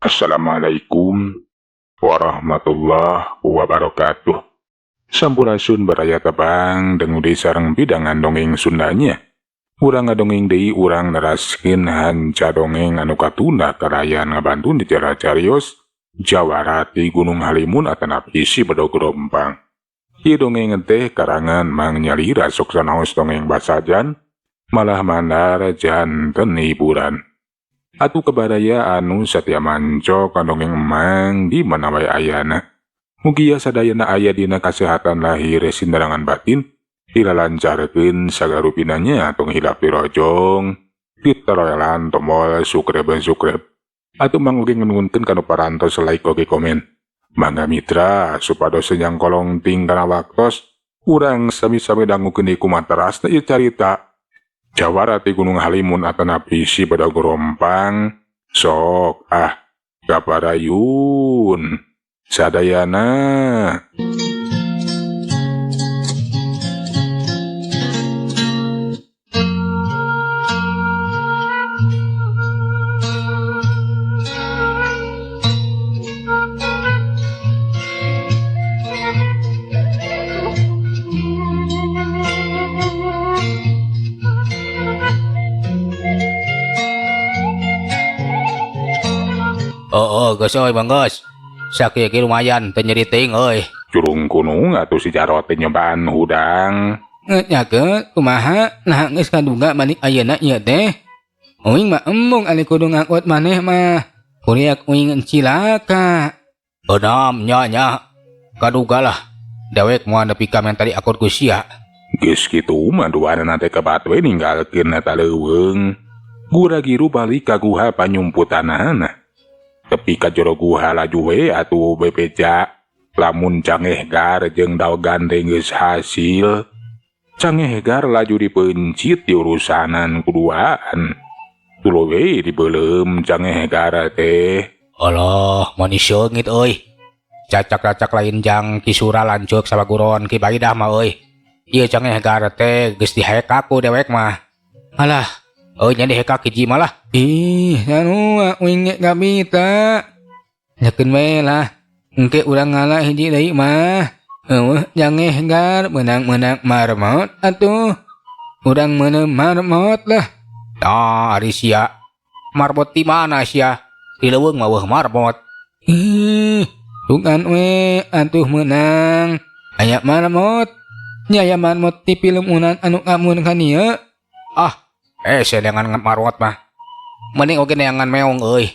Assalamualaikum warahmatullahi wabarakatuh. Sampurasun baraya tebang dengu deui sareng pidangan dongeng Sundanya. Urang ngadongeng deui urang neraskeun hanca dongeng anu katunda karayaan ngabantu di cara carios Jawara ti Gunung Halimun atanapi Si Bedog Rompang. Ieu dongeng teh karangan Mang Nyalira sok sanaos dongeng basajan malah mandar janten hiburan. Atuh kebaraya anu satia manco kandongeng emang di mana wae ayana. Mugia sadayana aya dina kasehatan lahir sindarangan batin, dilalancarkeun sagarupinanya tong hilap dirojong, diteroelan tombol subscribe subscribe. Atuh mang oge ngununkeun kanu parantos like oge komen. Mangga mitra supados senyang kolong ting kana waktos, urang sami-sami dangukeun deui kumaha terasna ieu carita. Jawara ti Gunung Halimun atanapi Si Bedog Rompang sok ah kaparayun sadayana. Oh, geus euy Bang geus. Sakieu ge lumayan teu nyeri teuing euy. Curung gunung atuh si Jarot teh nyobaan hudang. Nyakeut kumaha nah geus kaduga balik ayeuna ieu teh. Uing mah embung ari kudu ngangkut maneh mah. Kuriak uing cilaka. Benam nya nya. Kaduga lah. Dewek moal nepi ka men tadi akut ku sia. Geus kitu mah duanana teh kebat we ninggalkeun eta leuweung. Gura-giru balik ka guha panyumputanana. Tepi ka jero guha laju we atuh bebeja lamun Cangehgar jeung Daogan teh geus hasil. Cangehgar laju dipeuncit di urusanan kuduaan. Tuluy we dibeuleum Cangehgar teh. Alah, manis seungit euy. Cacak-cacak lain jang Ki Sura lanceuk sabaguron Ki Baidah mah euy. Ieu Cangehgar teh geus dihekak ku dewek mah. Alah, euy nya dihekak hiji mah lah. Ih, sarua uing ge kabita. Nyakeun we lah. Engke urang ngalah hiji deui mah. Eueuh Cangehgar meunang-meunang marmot atuh. Urang meunang marmot lah. Tah ari sia. Marbot di mana sia? Di leuweung mah eueuh marbot. Ih, bukan we atuh meunang. Aya marmot. Nya aya marmot di film unan anu kamun ka dieu. Ah, sedengan marmot mah. Mending oge neangan meong euy.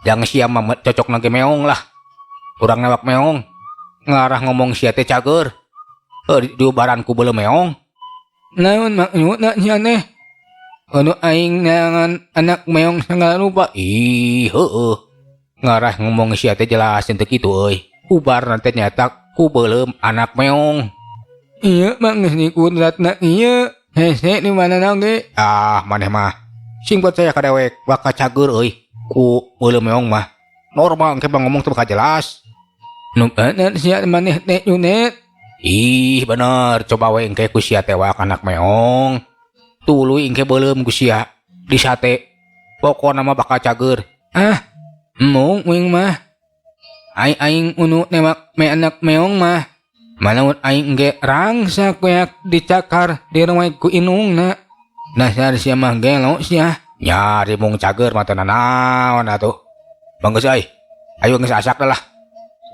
Jang sia mah cocok nage meong lah. Urang newak meong. Ngarah ngomong sia teh cager. Diubaran ku beuleum meong. Naon maksudna sia teh? Anu aing neangan anak meong sagala rupa. Ih, heueuh. Ngarah ngomong sia teh jelas teu kitu euy. Ubarna teh nyaeta ku beuleum anak meong. Ieu mah geus dikudratna ieu. Hese di mana oge? Ah, maneh mah. Sing percaya ka dewek bakal cager euy ku beuleum meong mah. Normal engke mah ngomong teh bakal jelas. Nu bener sia maneh teh Junet. Ih, bener coba we engke ku sia teh wak anak meong. Tuluy engke beuleum ku sia di sate. Pokona mah bakal cager. Ah, embung uing mah. Ai aing unu newak me anak meong mah. Manaun aing ge rangsa kuyak dicakar di rumah ku inungna. Dasar sia mah gelo sia. Nyari mung cager mah teu nanaon atuh. Bang geus euy. Ayo geus asak lah.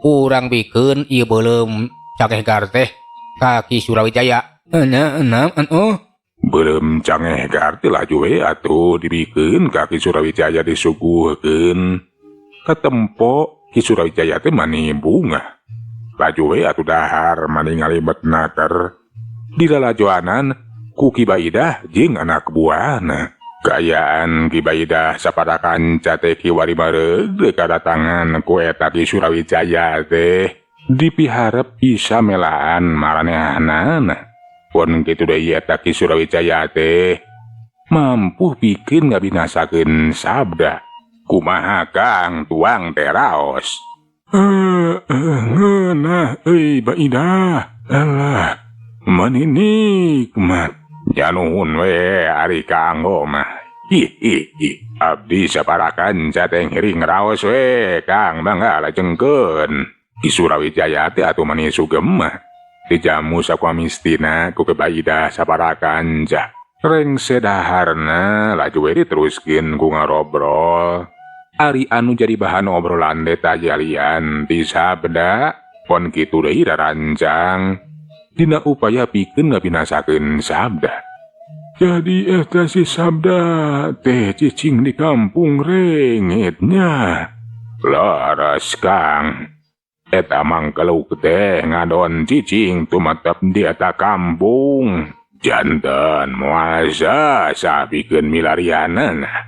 Urang bikeun ieu beuleum Cangehgar teh ka Ki Surawijaya. Enam enam atuh. Beuleum Cangehgar teh laju we atuh dibikeun ka Ki Surawijaya disuguhkeun. Katempo Ki Surawijaya teh mani bunga. Laju we atuh dahar mani ngalimet naker. Dilalajoanan ku Ki Baidah jeung anak buahna. Kaayaan Ki Baidah sapada kanca teh kiwari bareug kadatangan ku eta Ki Surawijaya teh. Dipiharep bisa melaan maranehanana. Pun kitu deui eta Ki Surawijaya teh mampu bikin ngabinasakeun sabda. Kumaha Kang tuang teh raos. Ngeunah euy Baidah. Alah, mani nikmat. Januhun we ari kanggo mah. Ih ih ih, abdi saparakan teh ngiring raos we Kang, mangga lajengkeun. Ki Surawijaya teh atuh mani sugem mah. Dijamu sakuamistina ku Ki Baidah saparakanca. Rengse daharna laju we diteruskeun ku ngarobrol. Ari anu jadi bahan obrolan teh tajalian ti Sabda, pon kitu deui rarancang dina upaya pikeun ngabinasakeun Sabda. Jadi eta si Sabda teh cicing di kampung rengitnya. Laras Kang, eta mangkeluk teh ngadon cicing tumetep di eta kampung. Janten moal sasa pikeun milarianana.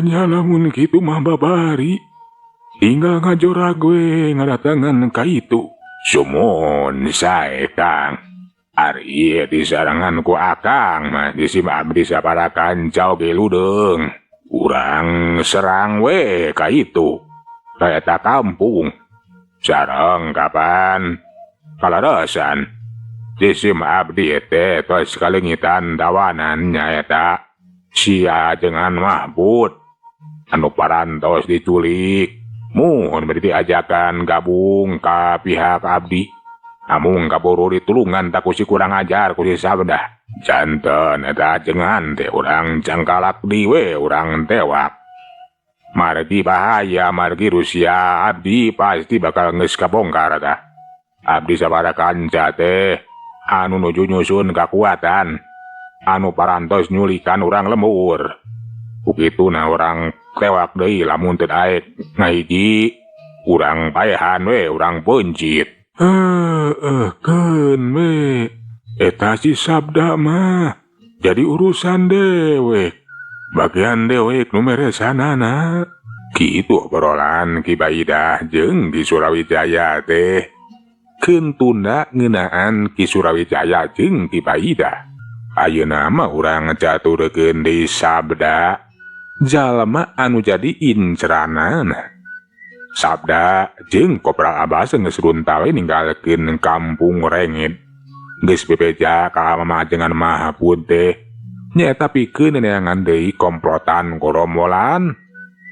Nya lamun kitu mah babari. Tinggal ngajorag we ngadatangan ka itu. Sumun sae Kang. Ari ieu disarangan ku akang mah disim abdi saparakanca oge ludeung. Urang serang we ka itu. Ka eta kampung. Sareng kapan? Kalarasan. Disim abdi teh tos kalengitan tawanan nyaeta sia dengan Mahbud anu parantos diculik. Muhun bari diajakan gabung ka pihak abdi. Amung kaburu ditulungan tak ku si kurang ajar ku si Sabda. Janten eta ajengan teh urang cangkalak di we urang tewak. Margi bahaya margi Rusia abdi pasti bakal geus kabongkar tah. Abdi sabara kanca teh anu nuju nyusun kakuatan anu parantos nyulikan urang lembur. Kukituna urang tewak deui lamun teu daek ngahiji urang paehan we urang peuncit. Keun we eta si Sabda mah jadi urusan dewek. Bagian dewek nu meresanana. Kitu obrolan Ki Baidah jeung Ki Surawijaya teh. Keun tunda ngeunaan Ki Surawijaya jeung Ki Baidah. Ayeuna mah urang caturkeun deui Sabda jalma anu jadi inceranana. Sabda jeung Kopral Abbas geus runta we ninggalkeun kampung Rengit. Geus bebeja ka mamajengan Mahpud teh nyaeta pikeun neangan deui komplotan gorombolan.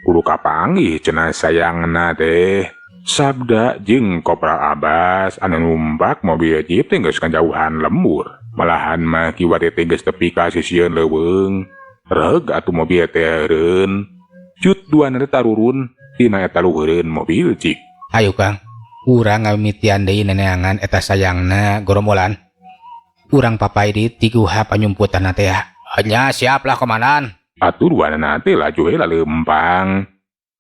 Kudu kapanggih cenah sayangna teh. Sabda jeung Kopral Abbas anu numpak mobil jeep teh geus kajauhan lembur. Malahan mah kiwari teh geus tepi ka sisieun leuweung. Reug atuh mobil teh eureun. Cut duana teh tarurun tina eta luhureun mobil jeep. Ayo Kang, urang ngamimitian deui neneangan eta sayangna gorombolan. Urang papai di ti guha panyumputan teh. Nya siap lah komandan. Atuh duanana teh laju heula leumpang.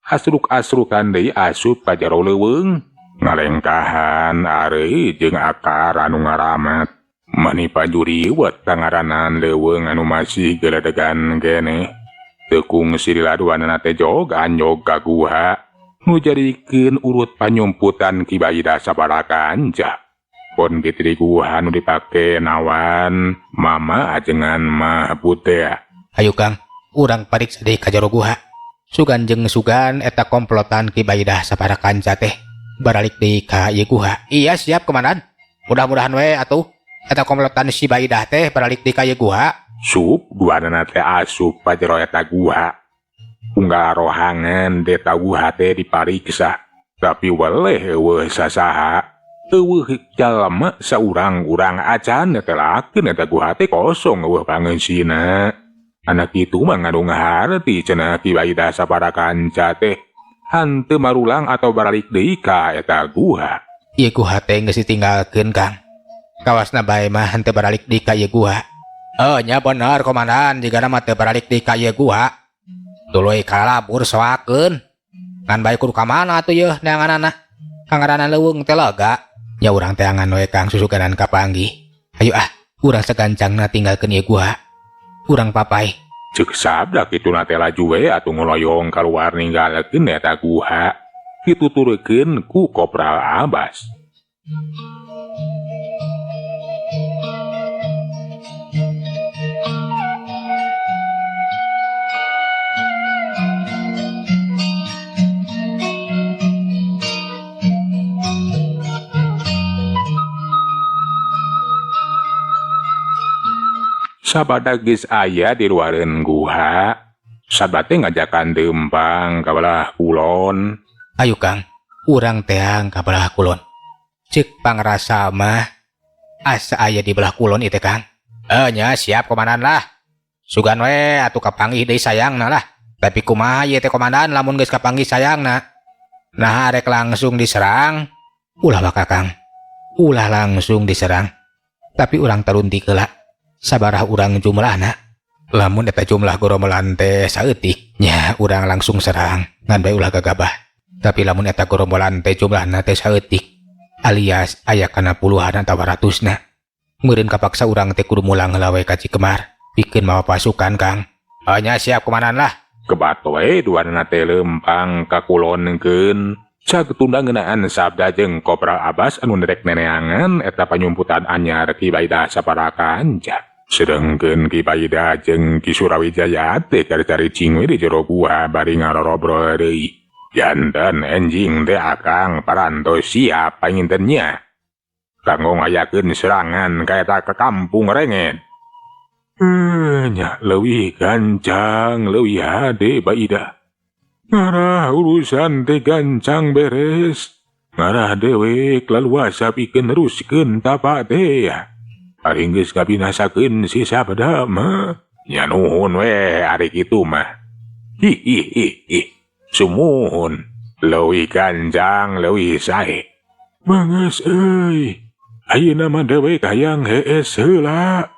Asruk-asrukan deui asup ka jero leuweung. Ngalengkahan areuy jeung akar anu ngaramat. Mani pajuriwet kangaranan leuweung anu masih geledegan keneh. Teu kungsi diladuanana teh jog anjog ka guha nu jadikeun urut panyumputan Ki Baidah saparakanca. Pon kitu di guha nu dipake nawan mama ajengan Mahpud teh. Ayo Kang, urang pariksa deui ka jero guha. Sugan jeung sugan eta komplotan Ki Baidah saparakanca teh baralik deui ka ieu guha. Iya siap komandan. Mudah-mudahan we atuh eta komplotan si Baidah teh baralik deui ka ieu guha. Sup duanana teh asup ka jero eta guha. Unggal rohangan deta guha teh dipariksa, tapi weleh eueuh sasaha. Eueuh jalma saurang-urang acan netelakeun eta guha teh kosong eueuh pangeusina. Anak kitu mah ngandung harti cenah Ki Baidah saparakanca teh hanteu marulang atau baralik deui ka eta guha. Ieu guha teh geus ditinggalkeun Kang. Kawasna bae mah hanteu baralik deui ka ieu guha. Oh nya bener komandan, jigana mah teu baralik deui ka ieu guha. Tuluy kalabur soakeun. Ngan bae kudu ka mana atuh yeuh neanganana. Kangaranan leuweung teh lega. Nya urang teangan we Kang susuganan kapanggih. Ayo ah, urang sagancangna tinggalkeun ieu guha. Urang papai. Ceuk Sabda kituna teh laju we atuh ngoloyong kaluar ninggalkeun eta guha. Dituturkeun ku Kopral Abbas. Sabada geus aya di luareun guha, Sabda teh ngajakan dempang ka belah kulon. Ayo Kang, urang teang ka belah kulon. Cek pangrasa mah asa aya di belah kulon itu, Kang. Eh nya, siap, komandan lah. Sugan we atuh kapanggih deui sayangna lah. Tapi kumaha ieu teh, komandan, lamun geus kapanggih sayangna? Nah, rek langsung diserang. Ulah waka, Kang. Ulah langsung diserang. Tapi urang tarunti heula. Sabaraha urang jumlahna. Lamun eta jumlah gorombolan teh saeutik, nya urang langsung serang, ngan bae ulah gagabah. Tapi lamun eta gorombolan teh jumlahna teh saeutik, alias aya kana puluhan atawa ratusna, meureun kapaksa urang teh kudu mulang heula we ka Cikemar, pikeun mawa pasukan, Kang. Oh nya, siap, komandan lah. Kebat we duanana teh lempang ka kulonkeun. Cag tunda ngeunaan Sabda jeung Kopral Abbas anu nerek neneangan eta panyumputan anyar Ki Baida sapara kanca. Sedengkeun Ki Baida jeung Ki Surawijaya teh caricing we di jero gua bari ngarorobrol deui. Janten enjing teh akang parantos siap panginten nya kanggo ngayakeun serangan ka eta ka kampung Renged. Eh, nya leuwih gancang leuwih hade, Baida. Ngarah urusan teh gancang beres. Ngarah dewek laluasa pikeun neruskeun tapa teh ya. Ari geus ngabinasakeun si Sabda mah. Nya nuhun we ari kitu mah. Hi hi hi hi. Sumuhun. Leuwih gancang leuwih sae. Banges euy. Ayeuna mah dewek hayang hees heula.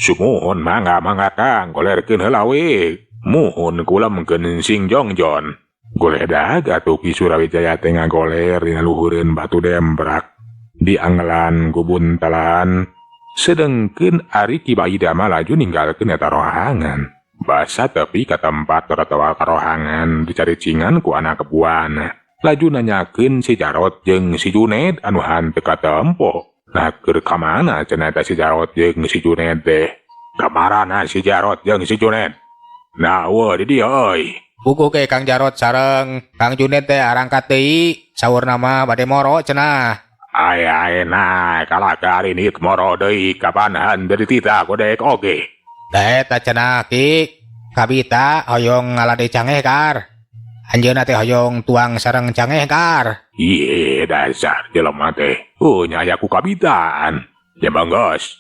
Sumuhun, mangga mangga Kang, golerkeun heula we. Muhun, kulemkeun sing jongjon. Goledag atuh Ki Surawijaya teh ngagoler dina luhureun batu demprak. Diangelan ku buntelan. Sedengkeun ari Ki Baida mah laju ninggalkeun eta rohangan. Basa tepi ka tempat atawa karohangan dicaricingan ku anak buahna. Laju nanyakeun si Jarot jeung si Juned anu hanteu katempo. Nah, keur ka mana cenah eta si Jarot jeung si Juned teh? Kamarana si Jarot jeung si Juned? Nah, wah di dieu euy. Puguh ke Kang Jarot sareng Kang Juned teh arangkat deui, saurna mah bade moro cenah. Ay ay nah, kalah ari moro deui kapan henteu dititah ku dek oge. Da eta cenah, Ki, kabita hoyong ngalade cangehgar. Anjeunna teh hoyong tuang sareng cangehgar. Iye, dasar jelema teh. Oh, nya aya ku kabitaan. Ya bangos.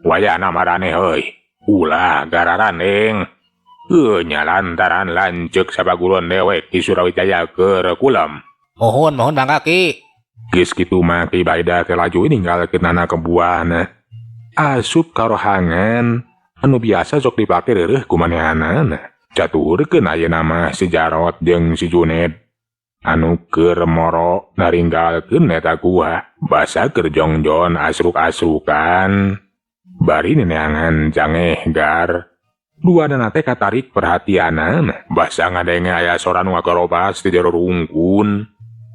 Wayahna maraneh euy. Ulah gararandeng. Heuh nya, lantaran lanceuk sabaguron dewek Ki Surawijaya keur kulem. Mohon mohon, mangga, Ki. Geus kitu mah Ki Baida teh laju ninggalkeun anak buahna. Asup ka rohangan anu biasa sok dipake reureuh ku manehanana. Caturkeun ayeuna mah si Jarot jeung si Juned anu keur moro naringgalkeun eta gua. Basa keur jongjon asruk-asrukan bari neneangan cangehgar. Duanana teh katarik perhatianana basa ngadenge aya sora nu ngagarobas di jero rungkun.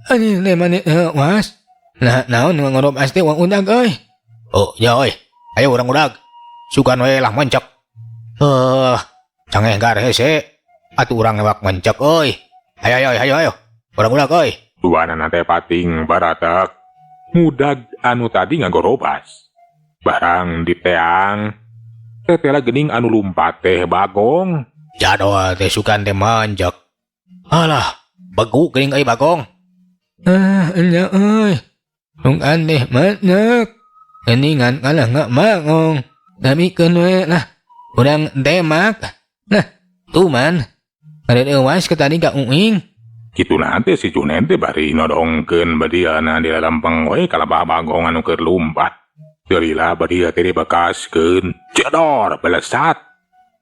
Ani le mane was. Nah, naon nu ngorobas teh wang udag euy. Oh, ya euy. Ayo urang udag. Sugan we lah mencek. Eh, cangehgar hese. Atuh urang newak mencek euy. Ayo ayo ayo ayo. Urang udag euy. Duanana teh pating baratak ngudag anu tadi ngagorobas. Barang diteang tetela geuning anu lumpat teh Bagong. Jadol teh sugan teh mencek. Alah, begu geuning euy Bagong. Ah, enya euy. Nung aneh mencek. Geningan kalah nggak Bagong. Tapi we lah. Urang temak. Nah, tuman. Ada ewas ke tadi ka uing. Kitu teh si Junet teh bari nodongkeun badiana di lempeng we kalabah Bagong anu keur lumpat. Teu lila badia teh dibekaskeun. Cedor belesat.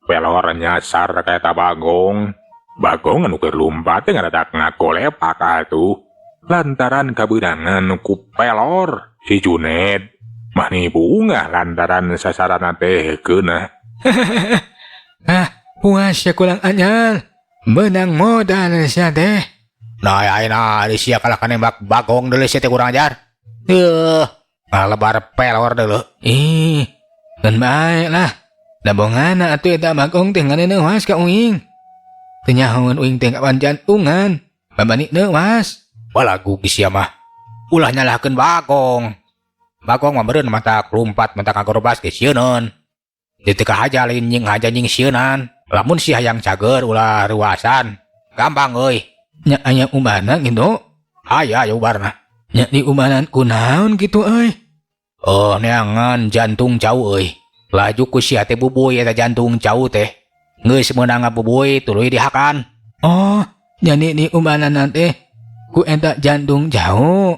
Pelor nyasar ka eta Bagong. Bagong anu keur lumpat teh ngadadak ngagolepak atuh. Lantaran kabeunangan ku pelor si Junet mani bungah lantaran sasaranna teh keunah. Ah, puas ya kurang anyar. Menang modal sia teh. Nah, ayeuna di sia kalah nembak Bagong deuleu sia teh, kurang ajar. Heuh, ngalebar pelor deuleu. Ih, kan bae lah. Da bongana atuh eta Bagong teh nganeuwas ka uing. Teu nyahoeun uing teh kapan jantungan. Babani neuwas. Balagu sia mah. Ulah nyalahkeun Bagong. Bagong mah meureun mata lumpat mata kagorobas ge sieuneun. Teu kahaja lain nying haja nying sieunan. Lamun si hayang cager ulah reuasan. Gampang euy. Nya aya ubarna gitu. Aya aya ubarna. Nya diubaran kunaon gitu euy. Oh, neangan jantung cau euy. Laju ku sia teh bubuy eta jantung cau teh. Geus meunang ngabubuy tuluy dihakan. Oh, jadi diubaran teh ku eta jantung cau.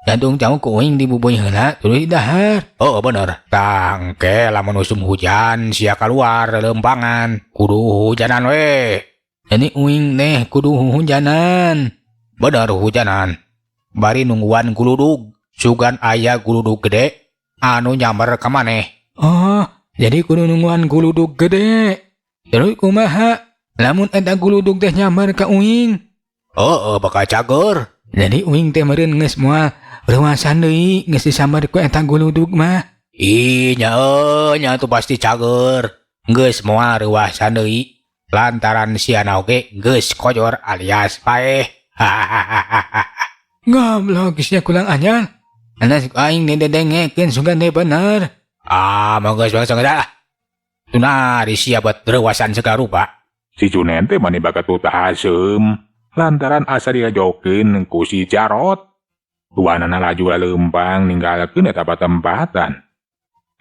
Jantung cau ku uing dibubuy heula tuluy dahar. Oh bener. Tah engke lamun usum hujan sia kaluar leumpangan. Kudu hujanan we. Jadi uing teh kudu hujanan. Bener hujanan. Bari nungguan guludug. Sugan aya guludug gede anu nyamber ka maneh. Oh, jadi kudu nungguan guludug gede. Terus kumaha? Lamun eta guludug teh nyamber ka uing. Oh, bakal cager. Jadi uing teh meureun geus moal reuasan deui geus disamber ku eta guludug mah. Ih, nya euy, nya tuh pasti cager. Geus moal reuasan deui. Lantaran siana oge geus kojor alias paeh. Hahaha. Goblok sia kurang ajar. Anas aing didedengekeun sugan teh bener. Ah, mau geus bangsa dah. Tuna di sia buat reuasan segala rupa. Si Junen teh mani bakat haseum lantaran asa diajokeun ku si Jarot. Duanana laju laleumpang ninggalkeun eta patempatan.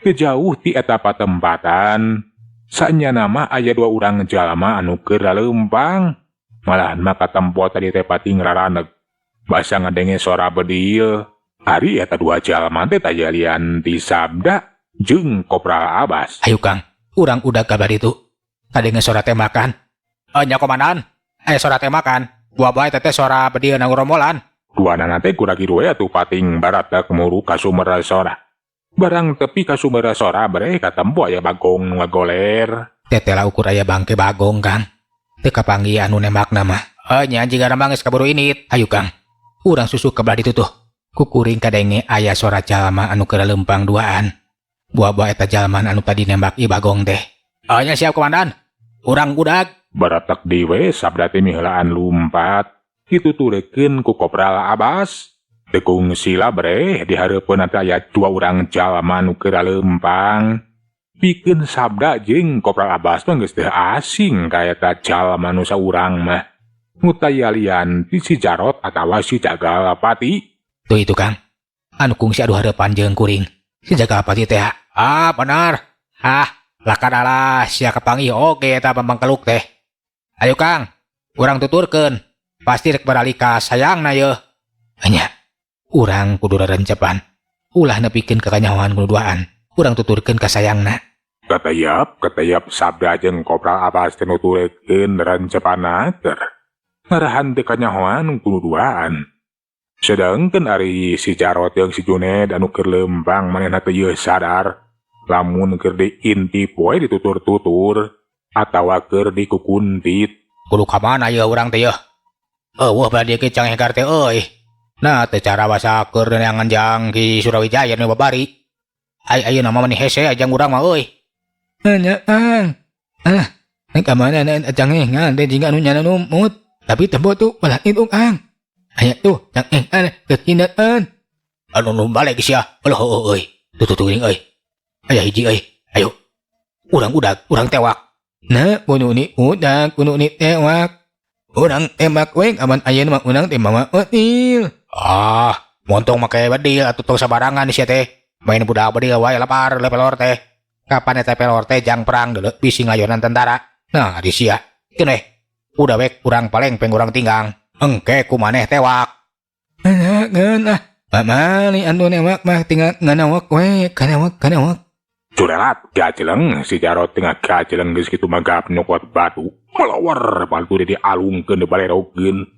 Teu jauh ti eta patempatan, sanyana mah aya dua urang jalma anu keur laleumpang. Malahan mah katempo tadi teh pating raraneg. Basa ngadenge sora bedil. Ari eta dua jalma teh taya lian ti Sabda jeung Kopral Abbas. Ayo Kang, urang udah kabar itu. Kadenge sora tembakan. Oh, nya komandan. Aya sora tembakan. Buah-buah eta teh sora bedil na romolan. Duanana teh kura-kira we atuh pating baratak muru ka sumber sora. Barang tepi ka sumber sora bre katempo aya bagong nu ngagoler. Tetela ukur aya bangke bagong Kang. Teu kapanggih anu nembakna mah. Oh, nya jiga mah geus kaburu init. Ayo Kang, urang susu ke belah ditu tuh. Kukuring kadenge aya sora jalma anu keur leumpang duaan. Buah-buah eta jalma anu tadi nembak ieu bagong teh. Oh, nya siap komandan. Urang udag. Baratak deui Sabda teh miheulaan lumpat. Dituturekeun ku Kopral Abbas. Tekung sila bre di hareupeun teh aya dua urang jalma nu keur leumpang. Pikeun Sabda jeung Kopral Abbas mah geus teu asing ka eta jalma nu saurang mah. Nu taya lian ti si Jarot atawa si Jagalpati. Tuh itu Kang. Anu kungsi adu hareupan jeung kuring. Si Jagalpati teh. Ah, benar. Hah, lakadalah sia kapanggih oge eta pambangkeluk teh. Ayo Kang, urang tuturkeun. Pasti rek baralik ka sayangna yeuh. Nya, urang kudu rerencepan. Ulah nepikeun ka kanyahoan kudu duaan. Urang tuturkeun ka sayangna. Katayap, katayap Sabda jeung Kopral Abbas teh nuturekeun rencepanna teh. Ngarahan teu kanyahoan kudu duaan. Sedangkan ari si Jarot jeung si Juned anu keur leumpang manehna teh yeuh sadar lamun keur diintip we ditutur-tutur atawa keur dikukuntit. Kudu ka mana yeuh urang teh yeuh? Eueuh belah dieu ge Cangehgar teh euy. Nah teh cara basa keur neangan jang Ki Surawijaya nu babari. Ai ayeuna mah mani hese jang urang mah euy. Nya Kang. Ah, rek ka mana na Cangehgar teh jiga anu nyana lumut. Tapi tempo tuh belah itu Kang. Aya tuh Cangehgar ketindakan. Anu nu balik sia. Alah euy. Tuh tuh geuning euy. Aya hiji euy. Ayo. Urang udag, urang tewak. Nah, kudu ni udag, kudu ni tewak. Urang tembak we aman ayeuna mah urang teh mawa bedil. Ah, montong make bedil atuh tong sabarangan sia teh. Main budak bedil wae lapar pelor teh. Kapan eta pelor teh jang perang deuleu bisi ngayonan tentara. Nah, di sia. Keun we. Udah we urang paleng peng urang tinggang. Engke ku maneh tewak. Nah, ngeun ah. Pamali anu newak mah tinggal nganawak we, kanawak kanawak. Curelat gajeleng si Jarot tengah gajeleng geus kitu mah gap nyokot batu. Melawar batu dialungkeun dibalerokeun.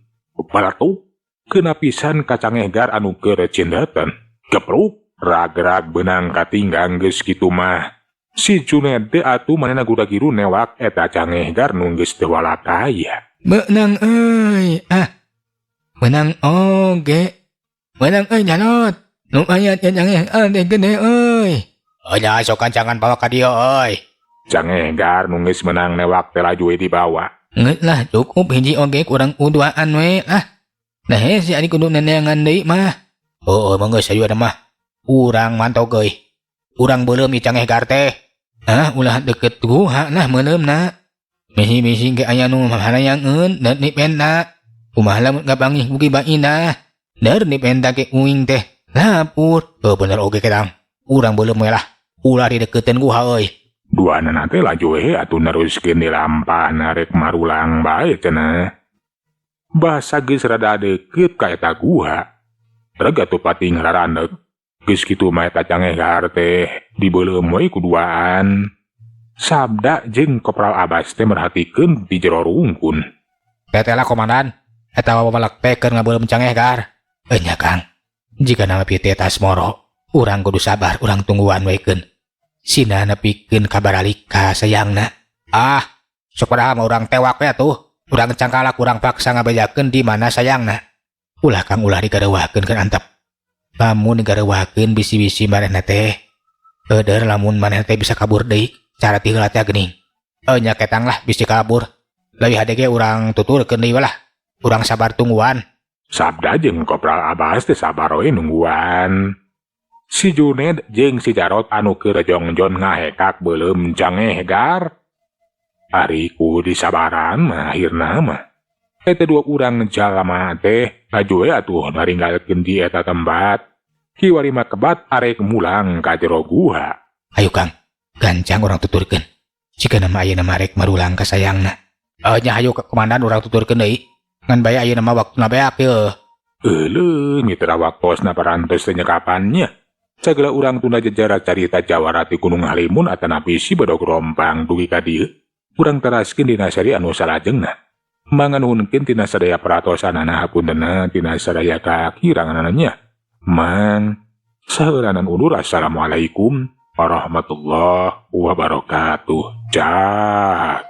Balatuk kena pisan ka Cangehgar anu keur cindeuten. Gepruk rag-rag beunang katinggang geus kitu mah. Si Juned teh atuh manehna gudagiru newak eta Cangehgar nu geus teu walakaya. Beunang euy, ah. Menang oge. Menang euy Jarot. Lumayan ya Cangehgar teh gede euy. Nya sok jangan bawa ka dieu euy. Cangehgar nu geus menang newak teh laju we dibawa. Geus lah cukup hiji oge kurang uduaan we ah. Nah hese ari kudu neneangan deui mah. Heueuh mah geus ayeuna mah. Urang mantog euy. Urang beuleum ieu Cangehgar teh. Ah, ulah deket guha lah meuleumna. Bisi-bisi ge aya nu harayangeun dan dipenta. Kumaha lamun kapanggih ku Ki Baidah. Der dipenta ke uing teh lapur. Oh, bener oge ketang. Urang beuleum we lah. Ulah dideketan guha euy. Duanana teh laju we atuh neruskeun dilampahna rek marulang bae cenah. Basa geus rada deukeut ka eta guha. Reg atuh pating raraneuk. Geus kitu mah eta cangehgar teh dibeuleum we ku duaan. Sabda jeung Kopral Abbas teh merhatikeun di jero rungkun. Teteh lah komandan. Eta wamalek teh keur ngabeuleum cangehgar. Enya Kang. Jika nama pieu teh tas moro, urang kudu sabar, urang tungguan we keun. Sina nepikeun kabaralik ka sayangna. Ah, sok padahal mah urang tewak we atuh. Urang cangkalak urang paksa ngabejakeun di mana sayangna. Ulah Kang, ulah digareuwahkeun kan antep. Lamun digareuwahkeun bisi-bisi manehna teh. Euder lamun manehna teh bisa kabur deui, cara ti heula teh geuning. Nya ketang lah bisi kabur. Leuwih hade ge urang tuturkeun deui lah. Urang sabar tungguan. Sabda jeung Kopral Abbas teh sabar we nungguan. Si Juned jeung si Jarot anu keur jongjon ngahekak beuleum cangehgar. Ari ku disabaran mah akhirna mah. Eta dua urang jalma teh laju we atuh naringgalkeun di eta tempat. Kiwari mah kebat arek mulang ka jero guha. Ayo Kang, gancang urang tuturkeun. Jika nama ayeuna mah rek marulang ka sayangna. Nya hayu komandan urang tuturkeun deui. Ngan bae ayeuna mah waktuna beak yeuh. Euleuh mitra waktosna parantos teh nyekapannya. Sagala urang tunda jejara carita jawara ti Gunung Halimun atanapi si Bedog Rompang dugi ka dieu. Urang teraskeun dina seri anu salajengna. Manganuhunkeun tina sadaya peratosanana hapuntenna tina sadaya kakiranganana nya. Mang saheulanan undur, assalamualaikum warahmatullahi wabarakatuh. Cak.